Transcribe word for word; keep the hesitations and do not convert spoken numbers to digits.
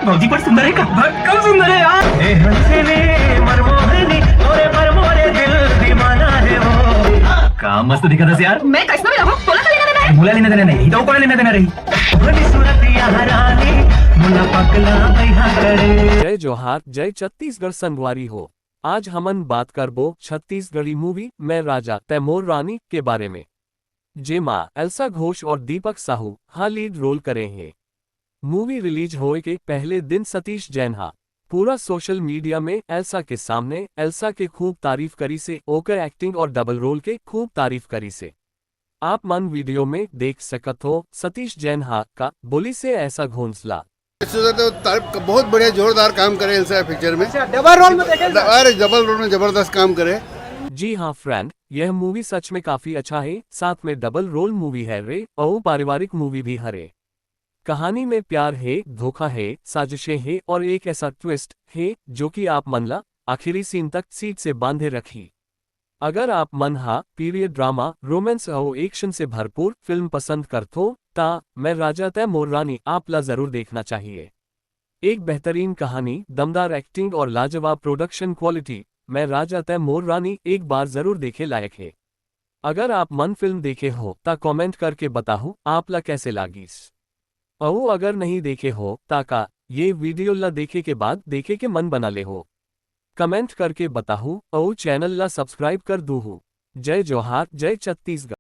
भौजी बड़ सुंदर है का? भक्कम सुंदर है यार। ए हंसनी, मरमोहनी, तोरे पर मोरे दिल दीवाना है वो। का मस्त दिखत हस यार। मैं कइसनो भी रहूं, तोला का लेना देना है? मोला लेना देना नहीं, त कोला लेना देना रही। भली सूरत या रानी, मोला पगला बइहा करे। जय जोहार, जय छत्तीसगढ़ संगवारी हो। आज हमन बात करबो छत्तीसगढ़ी मूवी मैं राजा तै मोर रानी के बारे में, जेमा एल्सा घोष और दीपक साहू हा लीड रोल करे हे। मूवी रिलीज होए के पहले दिन सतीश जैन हा पूरा सोशल मीडिया में एल्सा के सामने एल्सा के खूब तारीफ करिसे, ओकर एक्टिंग और डबल रोल के खूब तारीफ करिसे। आप मन वीडियो में देख सकत हो सतीश जैन हा का बोलिसे एल्सा घोष ला। वैसे तो तारीफ, बहुत बढ़िया, जोरदार काम करे एल्सा पिक्चर में। अच्छा, डबल रोल में देखे ना? अरे, डबल रोल में जबरदस्त काम करे। जी हाँ फ्रेंड, यह मूवी सच में काफी अच्छा है, साथ में डबल रोल मूवी है रे, और पारिवारिक मूवी भी हरे। कहानी में प्यार है, धोखा है, साजिशें है और एक ऐसा ट्विस्ट है जो कि आप मन ला आखिरी सीन तक सीट से बांधे रखी। अगर आप मन हा पीरियड ड्रामा, रोमांस और एक्शन से भरपूर फिल्म पसंद करथो, ता मैं राजा तै मोर रानी आप ला जरूर देखना चाहिए। एक बेहतरीन कहानी, दमदार एक्टिंग और लाजवाब प्रोडक्शन क्वालिटी, मैं राजा तै मोर रानी एक बार जरूर देखे लायक है। अगर आप मन फिल्म देखे हो, ता कमेंट करके बताहू आप ला कैसे लागिस। अउ अगर नहीं देखे हो, ता का ये वीडियो ला देखे के बाद देखे के मन बना ले हो। कमेंट करके बताहू, अउ चैनल ला सब्सक्राइब कर दूहू। जय जोहार, जय छत्तीसगढ़।